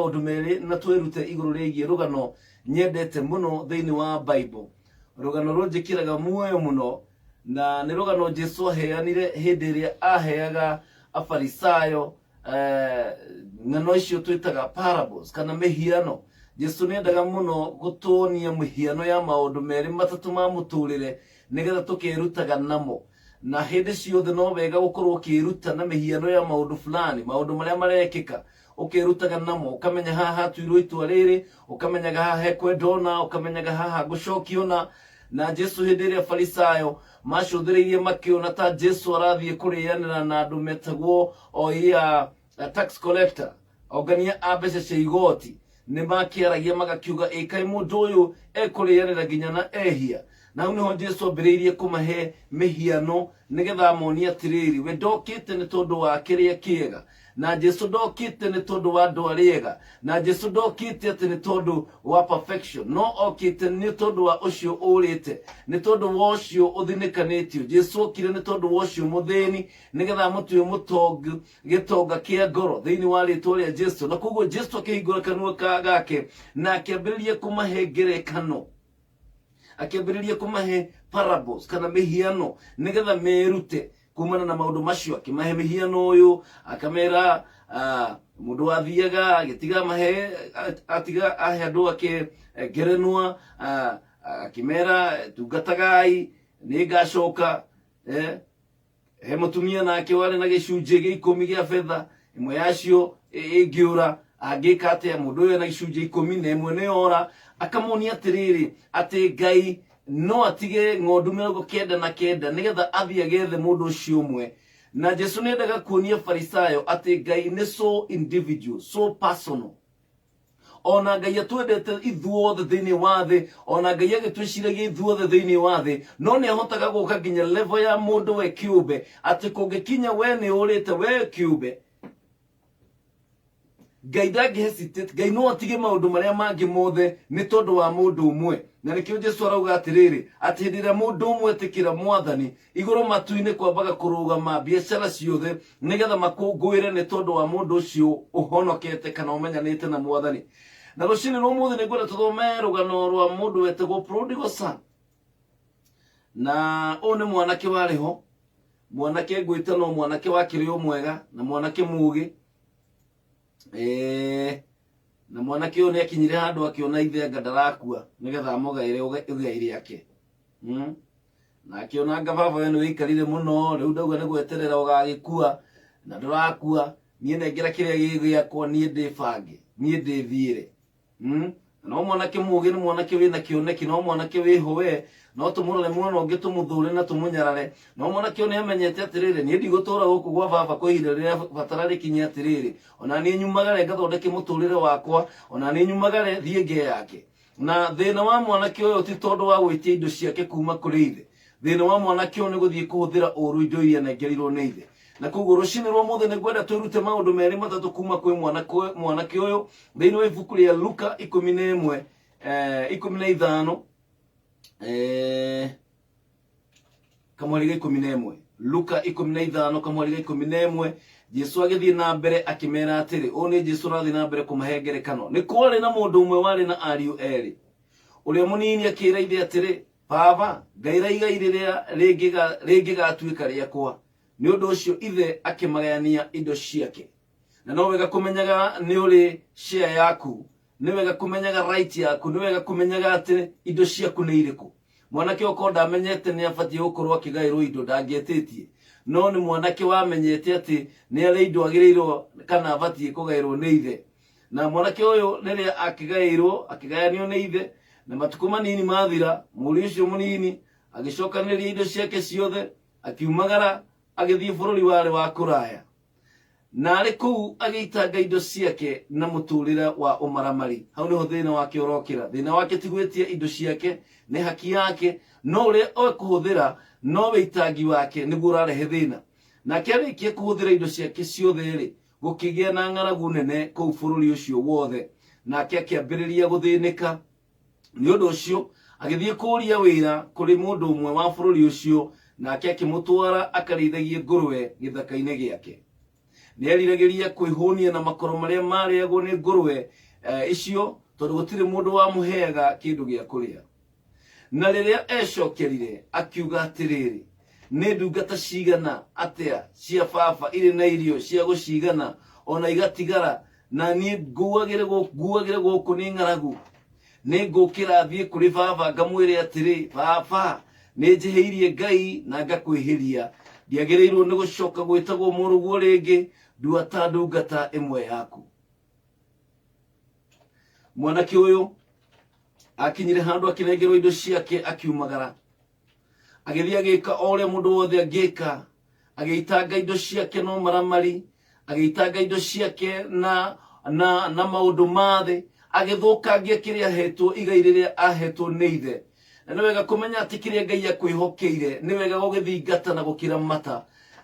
maũndũ merĩ na twĩrute igũrũ rĩgiĩ rũgano nyendete mũno thĩinĩ wa Bible. Rũgano rũnjĩkĩraga muoyo mũno na nĩ rũgano Jesu aheanire hĩndĩ ĩrĩa aheaga Afarisayo ng'ano icio twĩtaga parables kana mĩhiano. Jesu nĩ endaga mũno gũtuonia mĩhiano ya maũndũ merĩ matatũ ma mũtũrĩre nĩgetha tũkerutaga namo. Na hĩndĩ ciothe no wega gũkorwo ũkĩĩruta na mĩhiano ya maũndũ fulani, maũndũ marĩa marekĩka, ũkerutaga namo, ũkamenya haha hatuirwo itua rĩrĩ, ũkamenyaga haha hekwenda ũna, ũkamenyaga haha ngũcokia ũna. Na Jesu hĩndĩ ĩrĩa Farisayo macũthĩrĩirie makĩona ta Jesu arathiĩ kũrĩanĩra na andũ metagwo oi a tax collector, ongania a mbeca cia igoti, nĩ makĩaragia magakiuga, ĩ kaĩ mũndũ ũyũ ekũrĩanĩra nginya na ehia? Na hau nĩho Jesu ambĩrĩirie kũmahe mĩhiano nĩgetha amonie atĩrĩrĩ, we ndokĩte nĩ tondũ wa kĩrĩa kĩega, na Jesu ndokĩte nĩ tondũ wa andũ arĩa ega, na Jesu ndokĩte atĩ nĩ tondũ wa perfection, no okĩte nĩ tondũ wa ũcio ũrĩte, nĩ tondũ wa ũcio ũthinĩkanĩtio. Jesu okire nĩ tondũ wa ũcio mũthĩni, nĩgetha amũtue mũtongu gĩtonga kĩa ngoro thĩinĩ wa rĩtwa rĩa Jesu. Na koguo Jesu akĩhingũra kanua ka gake na akĩambĩrĩria kũmahe ngerekano, akĩambĩrĩria kũmahe parables kana mĩhiano nĩgetha merute kumana na maũndũ macio. Akĩmahe mĩhiano ũyũ akamera, mũndũ wathiaga agĩtiga mahe atiga ahe andũ ake ngerenwa, akĩmera tungatagai nĩ ngacoka. He mũtumia nake warĩ na gĩcunjĩ gĩa ikũmi gĩa betha, ĩmwe yacio ĩngĩũra angĩka atĩa? Mũndũ ũyũ ena icunjĩ ikũmi na ĩmwe nĩ yora. Akamuonia atĩrĩrĩ, atĩ Ngai no atige ng'ondu 99 nĩgetha athiĩ agethe mũndũ ũcio ũmwe. Na Jesu nĩ endaga kuonia Farisayo atĩ Ngai nĩ so individual, so personal. Ona Ngai atwendete ithuothe thĩinĩ wa thĩ, ona Ngai agĩtwĩciragia ithuothe thĩinĩ wa thĩ, no nĩ ahotaga gũka nginya level ya mũndũ we kĩũmbe, atĩ kũngĩkinya we nĩ ũrĩte we kĩũmbe, Ngai ndangĩ hesitate. Ngai no atige maũndũ marĩa mangĩ mothe nĩ tondũ wa mũndũ ũmwe. Na nĩkĩo Jesu arauga atĩrĩrĩ, atĩ hĩndĩ ĩrĩa mũndũ ũmwe etĩkĩra Mwathani, igũrũ matu-inĩ kwambaga kũrũgama biacara ciothe nĩgetha makũngũĩre nĩ tondũ wa mũndũ ũcio ũhonokete kana ũmenyanĩte na Mwathani. Na rũcinĩ rwa ũmũthĩ nĩ ngwenda tũthome rũgano rwa mũndũ wetagwo prodigal son. Na ũyũ nĩ mwanake warĩ ho, mwanake ngwĩta no mwanake wakĩrĩ o mwega na mwanake mũgĩ. Na mwanake ũyũ nĩ akinyire handũ akĩona ithe anga ndarakua nĩgetha amũgaĩre igai rĩake. Na akĩona anga baba we nĩ wĩikarire mũno, rĩu ndauga nĩ gweterera ũgagĩkua na ndũrakua, niĩ nengera kĩrĩa gĩ gĩakwa, niĩ ndĩbange, niĩ ndĩthiĩre. No mwanake mũgĩ nĩ mwanake wĩna kĩoneki, no mwanake wĩho we no tũmũrore mwena ũngĩ tũmũthũre na tũmũnyarare, no mwanake ũyũ nĩ amenyete atĩrĩrĩ, niĩ ndigũtũra gũkũ gwa baba kwa ihinda rĩrĩa batara rĩkinye, atĩrĩrĩ, ona niĩ nyumagare ngathondeke mũtũrĩre wakwa, ona niĩ nyumagare thiĩ ngeyake. Na thĩna wa mwanake ũyũ ti tondũ wa gwĩtia indo ciake kuma kũrĩ ithe, thĩna wa mwanake ũyũ nĩ gũthiĩ kũhũthĩra ũru indo iria anengerirwo nĩ ithe. Na koguo rũcinĩ rwa ũmũthĩ nĩ ngwenda twĩrute maũndũ merĩ matatũ kuma kwĩ mwanake ũyũ thĩinĩ wa ibuku rĩa Luka 11, 15, kamweri ga 11. Luka 15 kamweri ga 11. Jesu agĩthiĩ na mbere akĩmera atĩrĩ, ũũ nĩ Jesu ũrathiĩ na mbere kũmahe ngerekano, nĩ kwarĩ na mũndũ ũmwe warĩ na ariũ erĩ. Ũrĩa mũnini akĩra ithe atĩrĩ, baba, ngaĩra igai rĩrĩa rĩngĩgatuĩka rĩakwa. Nĩ ũndũ ũcio ithe akĩmagayania indo ciake. Na no wega kũmenyaga nĩ ũrĩ share yaku, nĩ wega kũmenyaga right yaku, nĩ wega kũmenyaga atĩ indo ciaku nĩ irĩkũ. Mwanake okorwo ndamenyete nĩ abatiĩ gũkorwo akĩgaĩrwo indo, ndangĩetĩtie, no nĩ mwanake wamenyete atĩ nĩ arĩ indo agĩrĩirwo kana abatiĩ kũgaĩrwo nĩ ithe. Na mwanake ũyũ rĩrĩa akĩgaĩirwo, akĩgayanio nĩ ithe, na matukũ manini mathira, mũriũ ũcio mũnini agĩcokanĩrĩria indo ciake ciothe, akiumagara agĩthiĩ bũrũri warĩ wa kũraya. Na arĩ kũu agĩitanga indo ciake na mũtũrĩre wa ũmaramari. Hau nĩho thĩna wake ũrokĩra. Thĩna wake ti gwĩtia indo ciake, nĩ haki yake, no ũrĩa ekũhũthĩra no wĩitangi wake nĩguo ũrarehe thĩna. Nake arĩkia kũhũthĩra indo ciake ciothe-rĩ, gũkĩgĩa na ng'aragu nene kũu bũrũri ũcio wothe, nake akĩambĩrĩria gũthĩnĩka. Nĩ ũndũ ũcio agĩthiĩ kũũria wĩra kũrĩ mũndũ ũmwe wa bũrũri ũcio, nake akĩmũtwara akarĩithagie ngũrwe gĩthaka-inĩ gĩake. Nĩ eriragĩria kwĩhũnia na makoro marĩa marĩagwo nĩ ngũrwe icio, tondũ gũtirĩ mũndũ wamũheaga kĩndũ gĩa kũrĩa. Na rĩrĩa ecokerire akiuga atĩrĩrĩ, nĩ ndungata cigana atĩa cia baba irĩ na irio cia gũcigana ona igatigara, na niĩ nguagĩre gũkũ nĩ ng'aragu. Nĩ ngũkĩra thiĩ kũrĩ baba ngamwĩre atĩrĩ, baba, nĩ njĩhĩirie Ngai na ngakwĩhĩria, ndiagĩrĩirwo nĩ gũcoka gwĩtagwo mũrũguo rĩngĩ, ndua ta ndungata ĩmwe yaku. Mwanake ũyũ akinyire handũ akĩnengerwo indo ciake akiumagara, agĩthiĩ agĩka o ũrĩa mũndũ wothe angĩka, agĩitanga indo ciake no maramari, agĩitanga indo ciake na maũndũ ma thĩ, agĩthũkangia kĩrĩa ahetwo, igai rĩrĩa ahetwo nĩ ithe. Na nĩ wega kũmenya atĩ kĩrĩa Ngai akwĩhokeire nĩ wega gũgĩthingata na gũkĩramata.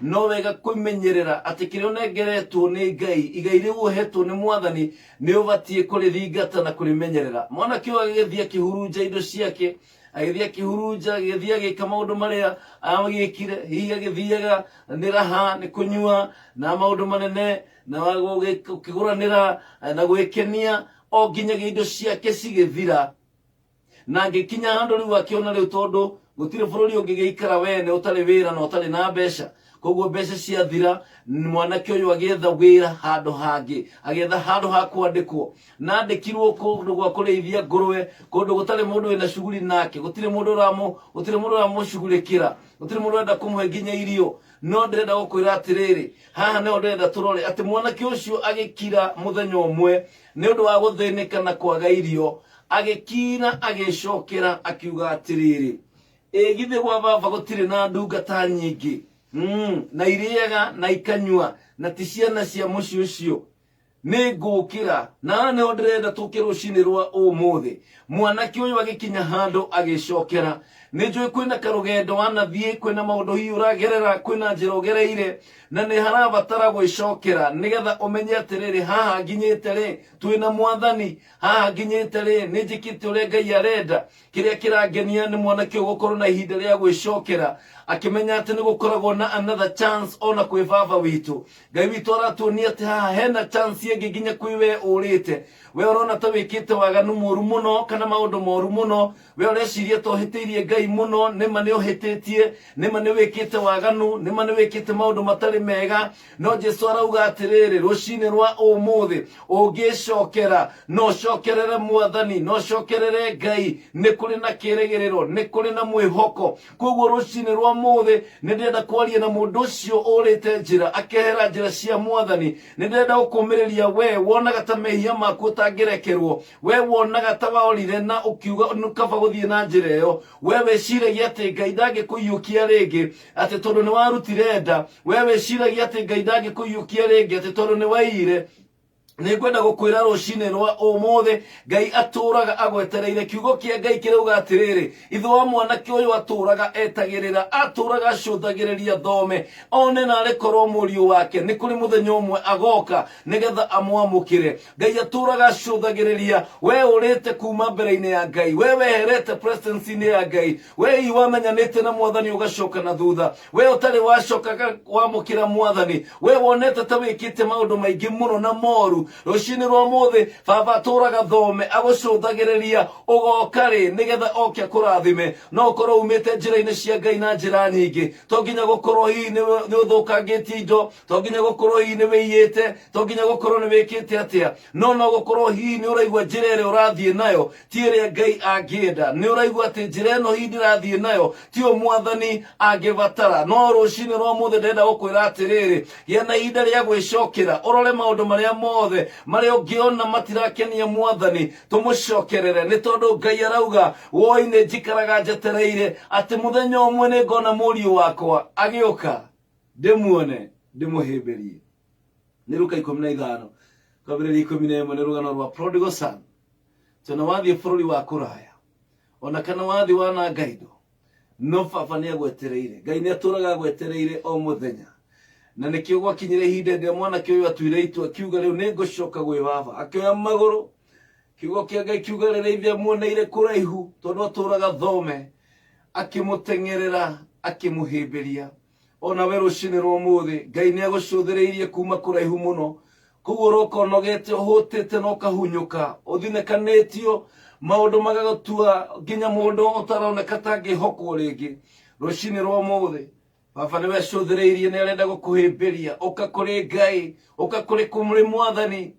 No wega kwĩmenyerera atĩ kĩrĩa ũnengeretwo nĩ Ngai, igai rĩu ũhetwo nĩ Mwathani, nĩ ũbatiĩ kũrĩthingata na kũrĩmenyerera. Mwanake ũyũ agĩgĩthiĩ akĩhurunja indo ciake, agĩthiĩ akĩhurunja, agĩthiĩ agĩka maũndũ marĩa agĩkire, hihi agĩthiaga nĩ raha, nĩ kũnyua, na maũndũ manene, na gũkĩgũranĩra, na gwĩkenia, o nginyagia indo ciake cigĩthira. Na ngĩkinya handũ rĩu akĩona rĩu tondũ gũtirĩ bũrũri ũngĩgĩikara wene ũtarĩ wĩra na ũtarĩ na mbeca, koguo mbeca ciathira, mwanake ũyũ agĩetha wĩra handũ hangĩ, agĩetha handũ ha kwandĩkwo, na andĩkirwo kũndũ gwa kũrĩithia ngũrwe, kũndũ gũtarĩ mũndũ wĩna cuguri nake, gũtirĩ mũndũ ũramũcugurĩkĩra, gũtirĩ mũndũ ũrenda kũmũhe nginya irio. No ndĩrenda gũkwĩra atĩrĩrĩ, haha nĩho ndĩrenda tũrore atĩ mwanake ũcio agĩkira mũthenya ũmwe nĩ ũndũ wa gũthĩnĩka na kwaga irio, agĩkira agĩcokera akiuga atĩrĩrĩ, ĩ githĩ gwa baba gũtirĩ na ndungata nyingĩ, na irĩaga na ikanyua, na ti ciana cia mũciĩ ũcio? Nĩ ngũkĩra. Na haha nĩho ndĩrenda tũke rũcinĩ rwa ũmũthĩ. Mwanake ũyũ agĩkinya handũ agĩcokera. Nĩ njũĩ kwĩna karũgendo wanathiĩ, kwĩna maũndũ hihi ũragerera, kwĩna njĩra ũgereire, na nĩ harabatara gwĩcokera nĩgetha ũmenye atĩrĩrĩ, haha nginyĩte rĩ, twĩna Mwathani, haha nginyĩte rĩ, nĩ njĩkĩte ũrĩa Ngai arenda. Kĩrĩa kĩrangenia nĩ mwanake ũyũ gũkorwo na ihinda rĩa gwĩcokera, akĩmenya atĩ nĩ gũkoragwo na another chance ona kwĩ baba witũ. Ngai witũ aratuonia atĩ haha hena chance ĩngĩ nginya kwĩ we ũrĩte. We ũrona ta wĩkĩte waganu mũru mũno kana maũndũ moru mũno, we ũreciria ta ũhĩtĩirie Ngai mũno, nĩma nĩ ũhĩtĩtie, nĩma nĩ wĩkĩte waganu, nĩma nĩ wĩkĩte maũndũ matarĩ mega, no Jesu arauga atĩrĩrĩ, rũcinĩ rwa ũmũthĩ ũngĩcokera, no ũcokerere Mwathani, no ũcokerere Ngai, nĩ kũrĩ na kĩrĩgĩrĩro, nĩ kũrĩ na mwĩhoko. Koguo rũcinĩ rwa mũthĩ nĩ ndĩrenda kwaria na mũndũ ũcio ũrĩte njĩra, akehera njĩra cia Mwathani. Nĩ ndĩrenda gũkũmĩrĩria we wonaga ta mehia maku ũtangĩrekerwo, we wonaga ta waorire na ũkiuga nĩ kaba gũthiĩ na njĩra ĩyo, we wĩciragia atĩ Ngai ndangĩkũiyũkia rĩngĩ atĩ tondũ nĩ warutire nda, we wĩciragia atĩ Ngai ndangĩkũiyũkia rĩngĩ atĩ tondũ nĩ waiyire. Nĩ ngwenda gũkwĩra rũcinĩ rwa ũmũthĩ, Ngai atũraga agwetereire. Kiugo kĩa Ngai kĩrauga atĩrĩrĩ, ithe wa mwanake ũyũ atũraga etagĩrĩra, atũraga acũthagĩrĩria thome, one na arĩ korwo mũriũ wake nĩ kũrĩ mũthenya ũmwe agoka nĩgetha amwamũkĩre. Ngai atũraga acũthagĩrĩria we ũrĩte kuma mbere-inĩ ya Ngai, we weherete presence-inĩ ya Ngai, we hihi wamenyanĩte na Mwathani ũgacoka na thutha, we ũtarĩ wacoka wamũkĩra Mwathani, we wonete ta wĩkĩte maũndũ maingĩ mũno na moru. Rũcinĩ rwa mũthĩ baba atũraga thome agũcũthagĩrĩria ũgoka rĩ nĩgetha oke akũrathime. No ũkorwo umĩte njĩra-inĩ cia Ngai na njĩra nyingĩ, to nginya gũkorwo hihi nĩ ũthũkangĩtie indo, to nginya gũkorwo hihi nĩ wĩiyĩte, to nginya gũkorwo nĩ wĩkĩte atĩa, no gũkorwo hihi nĩ ũraigua njĩra ĩrĩa ũrathiĩ nayo ti ĩrĩa Ngai angĩenda, nĩ ũraigua atĩ njĩra ĩno hihi ndĩrathiĩ nayo tiyo Mwathani angĩbatara. No rũcinĩ rwa mũthĩ ndĩrenda gũkwĩra atĩrĩrĩ, gĩa na ihinda rĩa gwĩcokera, ũrore maũndũ marĩa mothe marĩa ũngĩona matirakenia Mwathani, tũmũcokerere, nĩ tondũ Ngai arauga, woi nĩ njikaraga njetereire atĩ mũthenya ũmwe nĩ ngona mũriũ wakwa agĩũka, ndĩmuone, ndĩmũhĩmbĩrie. Nĩ Luka 15 kwambĩrĩria 11, nĩ rũgano rwa prodigal son. Tondũ wathiĩ bũrũri wa kũraya ona kana wathiĩ wananga indo, no baba nĩ agwetereire. Ngai nĩ atũraga agwetereire o mũthenya. Na nĩkĩo gwakinyire ihinda rĩrĩa mwanake ũyũ atuire itua, akiuga rĩu nĩ ngũcoka gwĩ baba. Akĩoya magũrũ, kiugo kĩa Ngai kiuga rĩrĩa ithe amuoneire kũraihu, tondũ atũraga thome, akĩmũteng'erera, akĩmũhĩmbĩria. Onawe rũcinĩ rwa ũmũthĩ Ngai nĩ agũcũthĩrĩirie kuma kũraihu mũno. Koguo ũroka ũnogete, ũhũtĩte na ũkahunyũka, ũthinĩkanĩtio, maũndũ magagũtua nginya mũndũ ũtaroneka ta angĩhokwo rĩngĩ. Rũcinĩ rwa ũmũthĩ Baba nĩwe cũthĩrĩirie, nĩ arenda gũkũhĩmbĩria. Ũka kũrĩ Ngai, ũka kũrĩ kũrĩ Mwathani.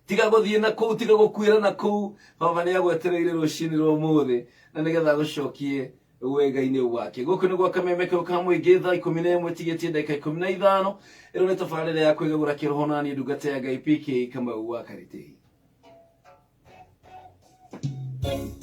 Tiga gũthiĩ na kũu, tiga gũkuĩra na kũu. Baba nĩ agwetereire rũcinĩ rwa ũmũthĩ na nĩgetha agũcokie wega-inĩ wake. Gũkũ nĩ gwa Kameme kau ka mũingĩ, thaa 11 tigĩtie ndagĩka 15. Ĩno nĩ tabarĩra ya kwĩgagũra kĩroho, na niĩ ndungata ya Ngai PK Kamau wa Karitei.